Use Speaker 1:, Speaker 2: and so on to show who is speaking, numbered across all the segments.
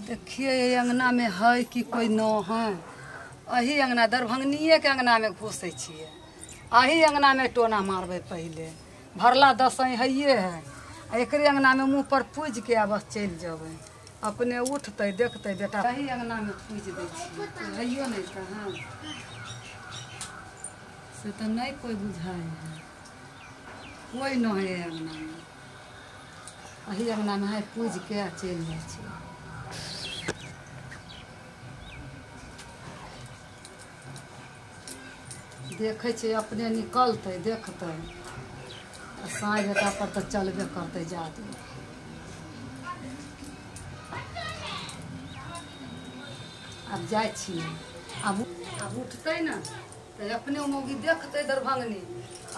Speaker 1: देखिए ये अंगना में है कि कोई न है। अही अंगना दरभंगनिए के अंगना में घुसै छियै, अही अंगना में टोना मारबै। पहिले भरला दसैँ हइए है, एकरे अंगना में मुँह पर पूज के आ बस चलि जेबै। अपने उठतै देखतै बेटा, अही अंगना में पूज दै छियै, हइयो नहीं कहाँ से तो नहीं कोई बुझाए है, कोई न है अंगना में। अही अंगना में है पूज के आ चलि जाइ छियै। देखै छियै अपने निकलतै देखतै, साँझ बेटा पर तऽ चलबे करतै जादू। आब जाइ छियै, आब आब उठतै ने तऽ अपने मौगी देखतै दरभंगनी,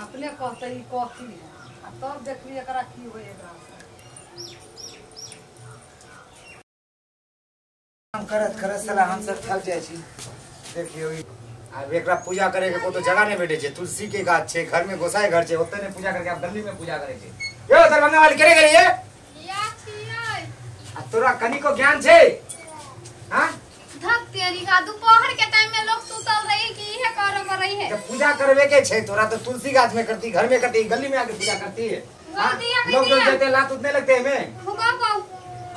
Speaker 1: अपने कहतै ई कथी है, आ तब देखबी एकरा की होइ एकरा।
Speaker 2: करत करत साला हम सब थक जाइ छी। देखियौ आब एकरा पूजा करे के कोनो जगह नहीं भेटे छै। तुलसी के गाछ छै, घर में गोसाई घर छै, ओतै ने पूजा करके आब गली में पूजा करे छै। यो दरभंगा वाली करे गेलिए
Speaker 3: या छियै?
Speaker 2: आ तोरा कनिको ज्ञान छै? हां
Speaker 3: धक तेरी का, दोपहर के टाइम में लोग सुतल रही कि इहे करब रही है।
Speaker 2: जब पूजा करवे के छै तोरा तो तुलसी गाछ में करती, घर में करती, गली में आके पूजा करती है। लोग लोग जाते लात उठने लगते हैं में।
Speaker 3: हुआ पाऊ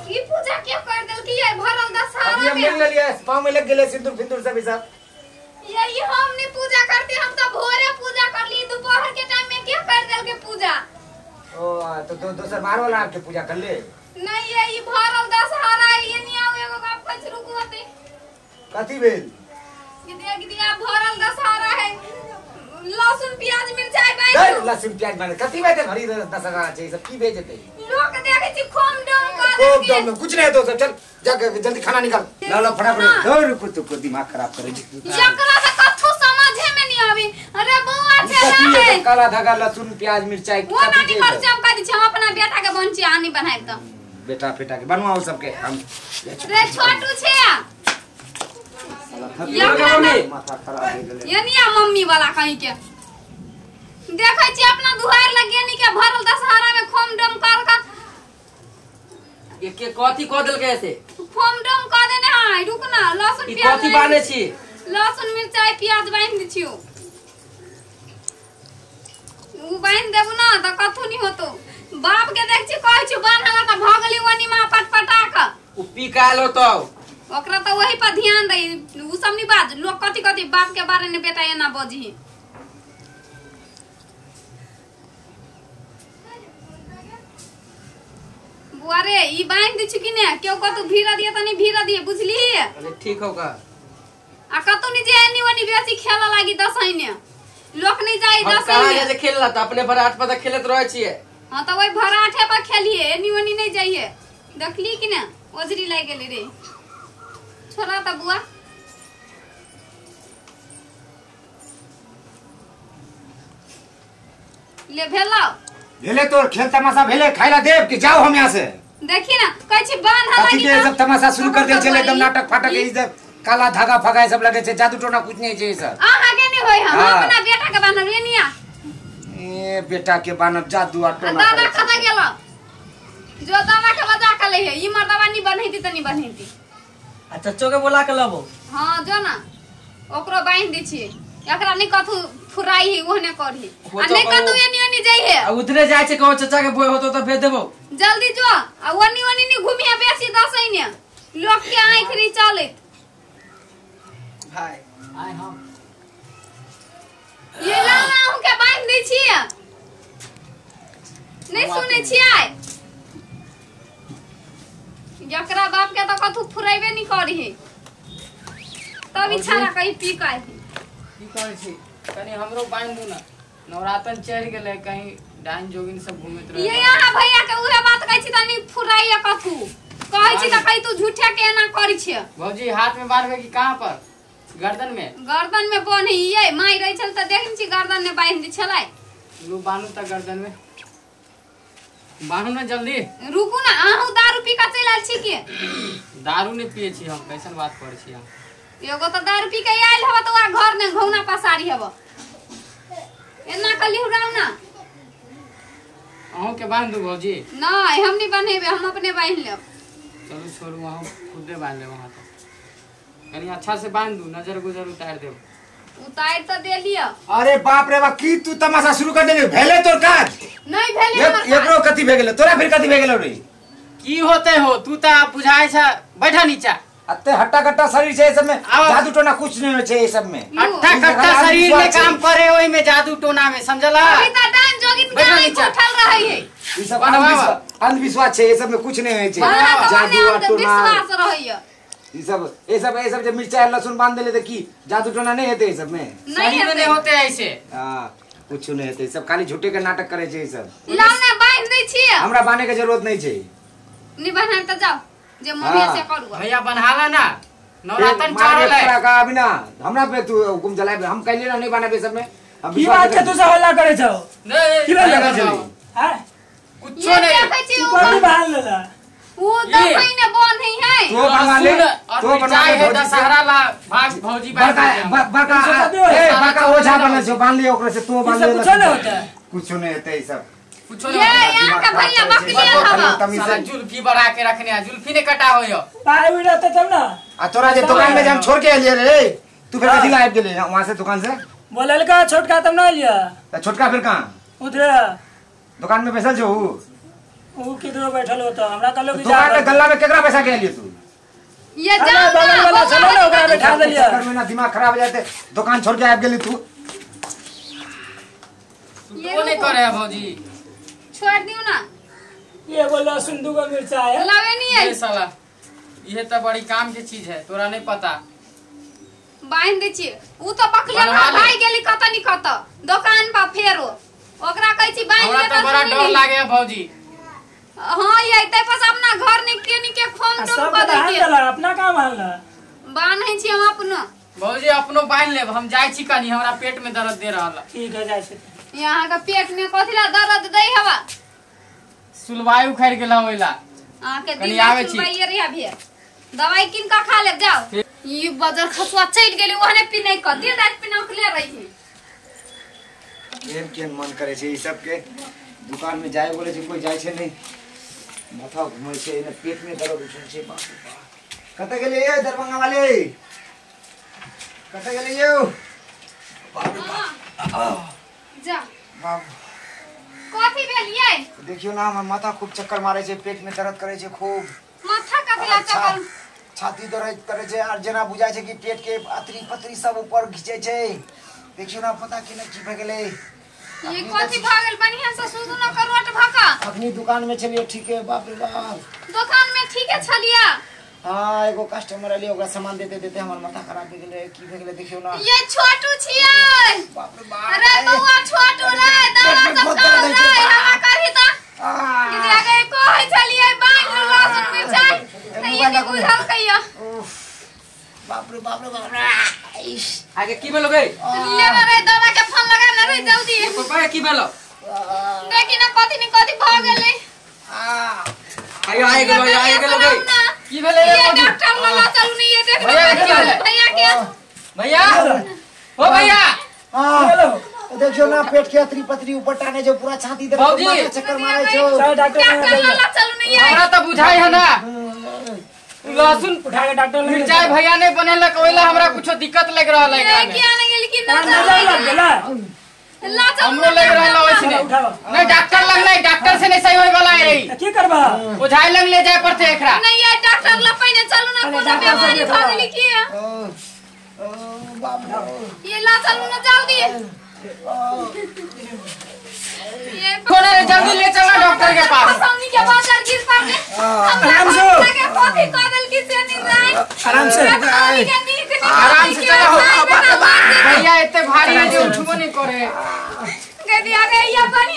Speaker 3: ई पूजा क्यों कर देल की है भरल दशहरा
Speaker 2: में? अभी हम ले लिया, पांव में लग गेले सिंदूर फिंदूर सब सब।
Speaker 3: यही हम नहीं पूजा करते, हम तो भोरे पूजा कर ली, दोपहर के टाइम में क्या कर देल के पूजा?
Speaker 2: ओ तो दोसर मार वाला आपके पूजा कर ले।
Speaker 3: नहीं ये भरल दशहरा ये नहीं आओ एगो गप कुछ रुकू होते।
Speaker 2: कथी भेल?
Speaker 3: ये देख दिया भरल दशहरा है, लहसुन प्याज मिरचाई बाई।
Speaker 2: लहसुन प्याज माने कथी भेजे भरी दशहरा छै सब की भेजते?
Speaker 3: लोग देखे छी खोम डम कर
Speaker 2: खोम डम कुछ नहीं तो सब। चल जा जल्दी खाना निकाल ला ला फटाफट। दो रुको तो दिमाग खराब करे छी
Speaker 3: एकरा से कथु समझे में नहीं आवे। अरे बौआ छै ना है
Speaker 2: काला धागा लहसुन प्याज मिरचाई
Speaker 3: वो ना नहीं कर हम कह दी छी हम अपना बेटा के बंची आनी बनाए त
Speaker 2: बेटा बेटा के बनवाओ सबके हम।
Speaker 3: रे छोटू छै
Speaker 2: माथा खराब हो गेलै।
Speaker 3: ये नहीं मम्मी वाला कहीं के देखै छी अपना दुहार लगे नी के भरल दशहरा में खोम डम कर का
Speaker 4: के कथी क देल के ऐसे
Speaker 3: खोम डम क देने है। रुक ना, लहसुन प्याज
Speaker 4: कथी बाने छी?
Speaker 3: लहसुन मिरचाई प्याज बांध दै छियो, उ बांध देबू ना त कथु नहीं होतो। बाप के देख छी कहै छी बांधला त भगली ओनी मा पटपटा क
Speaker 4: उ पी के आलो तो
Speaker 3: ओकरा तो वही पर ध्यान दे। उ सब नहीं बाज लोग कथी कथी बाप के बारे में बेटा एना बजही। बुआ रे ई बांध दै छी कि ने केओ कतौ भीड़ा दिए त नहीं भीड़ा दिए बुझली?
Speaker 4: अरे ठीक होगा।
Speaker 3: आ कतौ नहीं जे एनी ओनी बेसी खेला लागी दसैने लोक नहीं जाई दसैने।
Speaker 4: कहां जे खेलला त अपने भराट पर त खेलत रहै छियै।
Speaker 3: हां त वही भराठे पर खेलिए, एनी ओनी नहीं जाइए। देखली कि ने ओजरी लागि गेली रे छोड़ा त बुआ। ले भेलो
Speaker 2: भेले तोर खेल तमाशा भेले, खाइला देव कि जाओ हम यहाँ से।
Speaker 3: देखी ना कहै छी बांध लागी
Speaker 2: के सब तमाशा शुरू कर देल छले, एकदम नाटक फाटक ई सब काला धागा फगा सब लगे छै, जादू टोना कुछ नहीं छै सब।
Speaker 3: अहाँ के नहीं होय, हम अपना बेटा के बांधब रे निया।
Speaker 2: ए बेटा के बांधब जादू आ टोना।
Speaker 3: दादा कत गेलो? जो दादा के बजा के ले ई मर्दवा नहीं बनैती त नहीं बनैती।
Speaker 4: आ चच्चो के बोला के लबो।
Speaker 3: हां जो ना ओकरो बांध दै छी, एकरा नहीं कथु फुराई है ओहने करही आ नहीं कतौ एनी ओनी जाई है।
Speaker 4: आ उधरे जाय छै कहो चचा के बोय होतो त भेज देबो।
Speaker 3: जल्दी जो आ ओनी ओनी नहीं घुमिया बेसी दसैने लोक के आंख री चलत।
Speaker 4: भाई आय हम
Speaker 3: ये लाला हम के बांध दै छी नहीं सुनै छी आय। जकरा बाप के त कथु फुराइबे नहीं करही तब इच्छा कहीं पी के
Speaker 5: की कहै छी कनी हमरो बांध दू ना, नवरातन चढ़ गेलै कहीं डाइन जोगिन सब घुमैत रहे।
Speaker 3: ये यहाँ भैया के उहे बात कहै छी तनी फुराइया कथु कहै छी त कहीं तू झूठे के एना करै छी।
Speaker 5: भौजी हाथ में बांधबे कि कहां पर? गर्दन में?
Speaker 3: गर्दन में बन्ही ये माई रही छल त देखै छी गर्दन में बांध दै छलै।
Speaker 5: लू बांधू त गर्दन में बांधू ना जल्दी।
Speaker 3: रुकू ना, अहूँ दारू पी के चलि आयल छी के?
Speaker 5: दारू नहीं पिए छी हम, कैसन बात करै छी अहाँ?
Speaker 3: एगो त दारू पी के आयल हब त वहाँ घर में घौना पसारी हब। एना कली हुराउ ना।
Speaker 5: अहूँ के बांध दू भौजी?
Speaker 3: नहीं हम नहीं बन्हेबे, हम अपने बांध लेब।
Speaker 5: चलू छोड़ू, अहूँ खुदे बांध लेब। अहाँ तो कनी अच्छा से बांध दू, नजर गुजर उतार देब।
Speaker 3: उतार तो दे लिया।
Speaker 2: अरे बाप रे बाप, की तू तमाशा शुरू कर देली? भेले तोर काज
Speaker 3: नहीं भेले हमर।
Speaker 2: एकरो कथि भे गेलै तोरा? फिर कथि भे गेलौ रे?
Speaker 5: की होते हो तू त बुझाय छ, बैठा नीचा।
Speaker 2: अते हट्टा कट्टा शरीर छै, सब में जादू टोना कुछ नहीं होय छै। ई सब में
Speaker 5: हट्टा कट्टा शरीर में काम करे, ओई में जादू टोना में, समझला?
Speaker 3: अभी त डाइन जोगिन के उठल रहै है।
Speaker 2: ई सब अंधविश्वास छै, ई सब में कुछ नहीं होय छै। जादू आ टोना
Speaker 3: विश्वास रहै।
Speaker 2: ई सब जे मिर्चाई लहसुन बांध देले त की जादू टोना नहीं हेतै? ई सब में
Speaker 5: सही में नहीं होते ऐसे।
Speaker 2: हां, कुछ नहीं हेतै, सब खाली झूठे के नाटक करे छै ई सब।
Speaker 3: लाउ ना बांध दै छी।
Speaker 2: हमरा बांधे के जरूरत नहीं छै।
Speaker 3: नहीं बांधम त जाओ, जे मम्मी से करू।
Speaker 5: भैया बन्हाला ना, नवरातन चढ़ल है।
Speaker 2: का अभी ना हमरा पे तू हुकुम चलाए, हम कहलिए ना नहीं बांधबे सब में। हम
Speaker 6: की बात के तू सब हल्ला करे छौ?
Speaker 5: नहीं
Speaker 6: की बात
Speaker 2: छौ?
Speaker 6: हां
Speaker 5: कुछो नहीं।
Speaker 6: तू कोनी बांध लेला?
Speaker 3: वो दफाई ने बंध है।
Speaker 2: तो बनवा ले,
Speaker 5: तो बनवा ले दशहरा ला भाग भौजी
Speaker 2: बड़का बड़का ए बड़का ओझा बनल छौ, बांध लियो ओकरा से। तू बांध ले।
Speaker 6: कुछो नहीं होता है,
Speaker 2: कुछो नहीं होता ई सब।
Speaker 5: कुछो
Speaker 3: ये यहाँ का भैया बकलिया हवा
Speaker 5: साला जुल्फी बढ़ा के रखने है, जुल्फी ने कटा होयो
Speaker 6: पाई उड़ रहते तब ना।
Speaker 2: आ तोरा जे दुकान में हम छोड़ के आलिए रे, तू फिर कथि ला आबि गेले वहां से दुकान से?
Speaker 6: बोलल का छोटका तब ना लिया।
Speaker 2: त छोटका फिर कहां?
Speaker 6: उधर
Speaker 2: दुकान में बैठल छौ।
Speaker 6: ऊ किधरो बैठल होता, हमरा कहलो कि
Speaker 2: दुकान में गल्ला में केकरा पैसा के आलिए तू?
Speaker 3: ये जाओ
Speaker 6: बगल वाला चलो ना, ओकरा बैठा देलिए।
Speaker 2: चक्कर में ना दिमाग खराब हो जाते, दुकान छोड़ के आबि गेली तू।
Speaker 5: ये नहीं करे है भौजी,
Speaker 3: छोड़ दियो ना।
Speaker 6: ये वो लहसुन दूगो मिर्चा है
Speaker 3: लावे नहीं है
Speaker 5: ये साला। ये तो बड़ी काम के चीज है, तोरा नहीं पता।
Speaker 3: बांध दे छी ऊ तो बकलिया भाई गेली कत नहीं कत दुकान पर, फेरो ओकरा कहै छी बांध
Speaker 5: हमरा
Speaker 3: ले
Speaker 5: तो बड़ा डर लागे है भौजी।
Speaker 3: हां ये तै पास अपना घर निके निके फोन
Speaker 6: सब
Speaker 3: टोन क दे के
Speaker 6: अपना काम हाल
Speaker 3: बांधै छी हम अपनो।
Speaker 5: भौजी अपनो बांध लेब, हम जाय छी कनी, हमरा पेट में दर्द दे रहल।
Speaker 6: ठीक है जाय छी।
Speaker 3: यहाँ का पेट में कथिला दर्द दै हवा?
Speaker 5: सुलवाई उखड़ गेल ओइला।
Speaker 3: अहाँ के दिन सुलवाई रे अभी दवाई किन का खा ले जाओ। ई बजर खसुआ चल गेली, ओहने पिनै क दिन रात पिनौकले रही।
Speaker 2: केन केन मन करे छै ई सब के दुकान में जाय बोले छै, कोई जाय छै नहीं, माथा घुमै छै, एने पेट में दर्द उठै छै। बाप रे बाप, कत गेलै ये दरभंगा वाले? कत गेलै यो? बाप रे बाप,
Speaker 3: जा
Speaker 2: बाप
Speaker 3: कथि भेलियै?
Speaker 2: देखियो ना हमर माथा खूब चक्कर मारे छै, पेट में दर्द करे छै खूब।
Speaker 3: माथा कथिला चक्कर?
Speaker 2: छाती दर्द करे छै, और जेना बुझाय छै कि पेट के अतरी पतरी सब ऊपर घिचे छै। देखियो ना पता केना की भ गेलै।
Speaker 3: ये कथि भ गेल? बढ़िया से सुधु न करोट भका।
Speaker 2: अखनी दुकान में छलियै ठीक है। बाप रे बाप,
Speaker 3: दुकान में ठीक है छलिया?
Speaker 2: हां, एगो कस्टमर एलै, ओकरा सामान देते देते हमर माथा खराब भ गेलै। की भ गेलै देखियो ना।
Speaker 3: ये छोटू छियै।
Speaker 2: बाप रे बाप,
Speaker 3: अरे बौआ छोटू रे, दादा सब खाओ रे, हमरा करही त दीदी आगे कहै छलियै बांध लहसुन मिरचाई त ई नहीं बुझल कहियो।
Speaker 2: बाप रे बाप रे बाप रे,
Speaker 4: आगे की भेलो गे?
Speaker 3: ले रे दादा के फोन लगा ना रे जल्दी।
Speaker 4: पापा की भेलो?
Speaker 3: देखी ना कथि नि कथि भ गेलै।
Speaker 4: आयो आइ गेलो, आइ गेलो गे।
Speaker 5: की भेलै रे?
Speaker 3: ये डॉक्टर लगा चलू नहीं, ये देख भैया के
Speaker 5: भैया, ओ भैया
Speaker 2: हां देखियो ना पेट के अतरी पतरी ऊपर टाने जो पूरा छाती दर्द, माथा चक्कर मारे छो।
Speaker 6: डॉक्टर
Speaker 3: लगा चलू नहीं,
Speaker 5: हमरा त बुझाय है ना लहसुन
Speaker 6: उठा के डॉक्टर
Speaker 5: मिर्चाई भैया ने बनेलक ओइला हमरा कुछो दिक्कत लग रहल है।
Speaker 3: ये किया ने गेल कि नजर
Speaker 6: लग गेला?
Speaker 5: हमरो लग रहल है वैसने। नहीं डॉक्टर लग नहीं, डॉक्टर से नहीं सही होय वाला है रही।
Speaker 6: की करबा?
Speaker 5: ओझाई लग ले जाय पड़ते एकरा।
Speaker 3: नहीं ये डॉक्टर ल पहिने चलू ना, कोनो बीमारी भ गेली की?
Speaker 2: ओ बाप रे,
Speaker 3: ये ला चलू ना जल्दी। ये
Speaker 5: कोने रे जल्दी ले चलना डॉक्टर के पास।
Speaker 3: सामने के बाजार गिर पड़ले।
Speaker 6: आराम से
Speaker 3: के कॉफी कर देल की से नहीं जाए।
Speaker 6: आराम से
Speaker 5: आराम से चलो। भैया इतने भारी है जो उठबो नहीं करे।
Speaker 3: गदिया गई या बढ़िया।